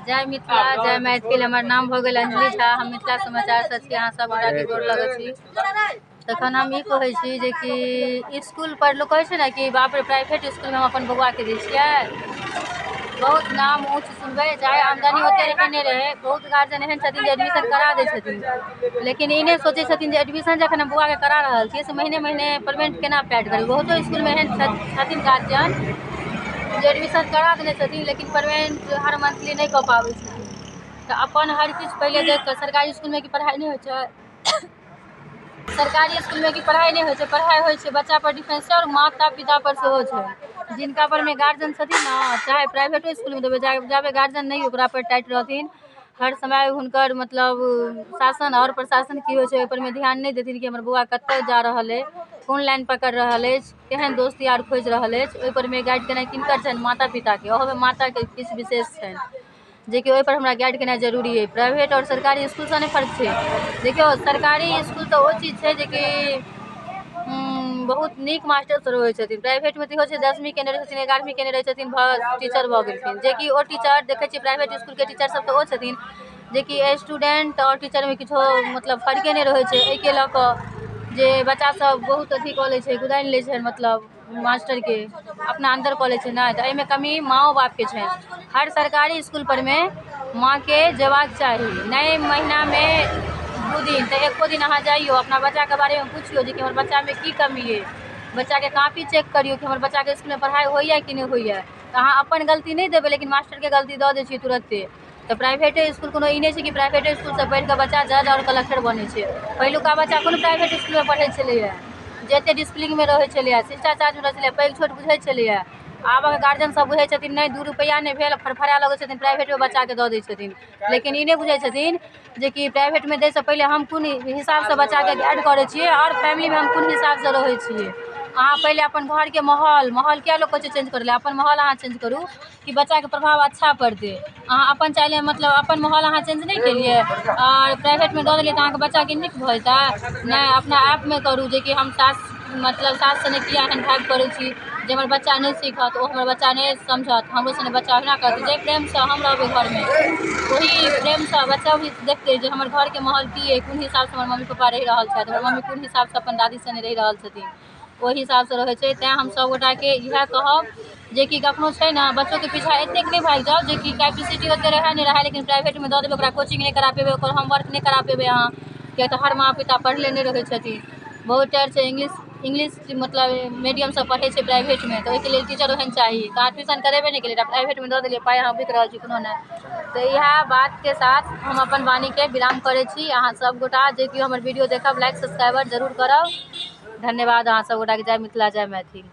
जय मिथिला जय मैथिल। हमर नाम भऽ गेल अंजलि झा, हम मिथिला समाचारसँ छी। अहाँ सब गोटाके गोर लगै छी। तखन हम ई कहै छी जेकि इसकुल पर लोक कहै छै ने कि बाप रे प्राइवेट इसकुलमे हम अपन बौआके दै छियै, बहुत नाम ऊँच सुनबै, चाहे आमदनी ओते रहै नहि रहै। बहुत गार्जियन एहन छथिन जे एडमिशन करा दै छथिन, लेकिन ई नहि सोचै छथिन जे एडमिशन जखन हम बौआके करा रहल छियै से महीने महीने पेमेंट केना पैड करी। बहुतो इसकुलमे एहन छथिन गार्जियन जे एडमिशन करा देने छथिन लेकिन पेमेंट हर मंथली नहि कऽ पाबै छथिन। तऽ अपन हर किछु पहिले देख कऽ, सरकारी इसकुलमे की पढ़ाइ नहि होइ छै? सरकारी इसकुलमे की पढ़ाइ नहि होइ छै? पढ़ाइ होइ छै, बच्चा पर डिपेंड छै आओर माता पिता पर सेहो छै। जिनका परमे गार्जियन छथिन ने, चाहे प्राइवेटो इसकुलमे देबै, जाबे गार्जियन नहि ओकरा पर टाइट रहथिन हर समय, हुनकर मतलब शासन आओर प्रशासन की होइ छै ओहि परमे ध्यान नहि देथिन कि हमर बौआ कतऽ जा रहल अइ, कोन लाइन पकड़ि रहल अछि, केहन दोस्त यार खोजि रहल अछि, ओहि परमे गाइड केनाइ किनकर छनि? माता पिताके। ओहोमे माताके किछु विशेष छनि जेकि ओहिपर हमरा गाइड केनाइ जरूरी अइ। प्राइवेट आओर सरकारी इसकुलसँ नहि फर्क छै। देखियौ, सरकारी इसकुल तऽ ओ चीज छै जेकि बहुत नीक मास्टर सब रहै छथिन। प्राइवेटमे तऽ इहो छै, 10वीं केने रहै छथिन, 11वीं केने रहै छथिन, भऽ टीचर भऽ गेलखिन। जेकि ओ टीचर देखै छियै प्राइवेट इसकुलके टीचर सब तऽ ओ छथिन जेकि स्टूडेंट आओर टीचरमे किछो मतलब फर्के नहि रहै छै। एहिके लऽ कऽ जे बच्चा सब बहुत अथी कऽ लै छै, कुदानि लै छै, मतलब मास्टरके अपना अन्दर कऽ लै छै। नहि तऽ एहिमे कमी माँओ बापके छै। हर सरकारी इसकुल परमे माँके जेबाक चाही, नहि महीनामे 2 दिन तऽ एको दिन अहाँ जइयौ, अपना बच्चाके बारेमे पुछियौ जेकि हमर बच्चामे की कमी अइ, बच्चाके कॉपी चेक करियौ कि हमर बच्चाके इसकुलमे पढ़ाइ होइए कि नहि होइए। तऽ अहाँ अपन गलती नहि देबै, लेकिन मास्टरके गलती दऽ दै छियै तुरन्ते। तऽ प्राइवेटे इसकुल कोनो ई नहि छै कि प्राइवेटे इसकुलसँ पढ़िकऽ बच्चा जज आओर कलक्टर बनै छै। पहिलुका बच्चा कोनो प्राइवेट इसकुलमे पढ़ै छलैए जे एते डिसिप्लीनमे रहै छलैए, शिष्टाचारमे रहै छलैए, पैघ छोट बुझै छलैए। आबक गार्जियन सब बुझै छथिन नहि 2 रुपैआ नहि भेल, फड़फड़ा लगै छथिन, प्राइवेटमे बच्चाके दऽ दै छथिन। लेकिन ई नहि बुझै छथिन जेकि प्राइवेटमे दैसँ पहिले हम कोन हिसाबसँ बच्चाके गाइड करै छियै आओर फैमिलीमे हम कोन हिसाबसँ रहै छियै। अहाँ पहिले अपन घरके माहौल, माहौल किया लोक कहै छै चेंज करै लए, अपन माहौल अहाँ चेंज करू कि बच्चाके प्रभाव अच्छा पड़तै। अहाँ अपन चाहे मतलब अपन माहौल अहाँ चेंज नहि केलियै आओर प्राइवेटमे दऽ देलियै तऽ अहाँके बच्चाके नीक भऽ जेतै? नहि, अपना आपमे करू जेकि हम सास मतलब सास सने किया एहन भाव करै छी जे हमर बच्चा नहि सीखत, ओ हमर बच्चा नहि समझत, हमरो सने बच्चा ओहिना करतै। जाहि प्रेमसँ हम रहबै घरमे ओही प्रेमसँ बच्चा भी देखतै जे हमर घरके माहौल की अइ, कोन हिसाबसँ हमर मम्मी पप्पा रहि रहल छथि, हमर मम्मी कोन हिसाबसँ अपन दादी सने रहि रहल छथिन, ओहि हिसाबसँ रहै छै। तैँ हम सभगोटाके इएह कहब जेकि कखनो छै ने बच्चोके पीछा एतेक नहि भागि जाउ जेकि कैपेसिटी ओते रहै नहि रहै, लेकिन प्राइवेटमे दऽ देबै, ओकरा कोचिंग नहि करा पेबै, ओकर होमवर्क नहि करा पेबै अहाँ, किएक तऽ हर माँ पिता पढ़ले नहि रहै छथिन। बहुत टाइम छै इंग्लिश मतलब मीडियमसँ पढ़ै छै प्राइवेटमे, तऽ ओहिके लेल टीचर ओहन चाही। तऽ अहाँ ट्यूशन करेबे नहि केलियै, प्राइवेटमे दऽ देलियै, पाइ अहाँ बिक रहल छी, कोनो नहि। तऽ इएह बातके साथ हम अपन वाणीके विराम करै छी। अहाँ सभगोटा जे केओ हमर वीडियो देखब लाइक सब्सक्राइबर जरूर करब। धन्यवाद अहाँ सभगोटाके। जय मिथिला जय मैथिल।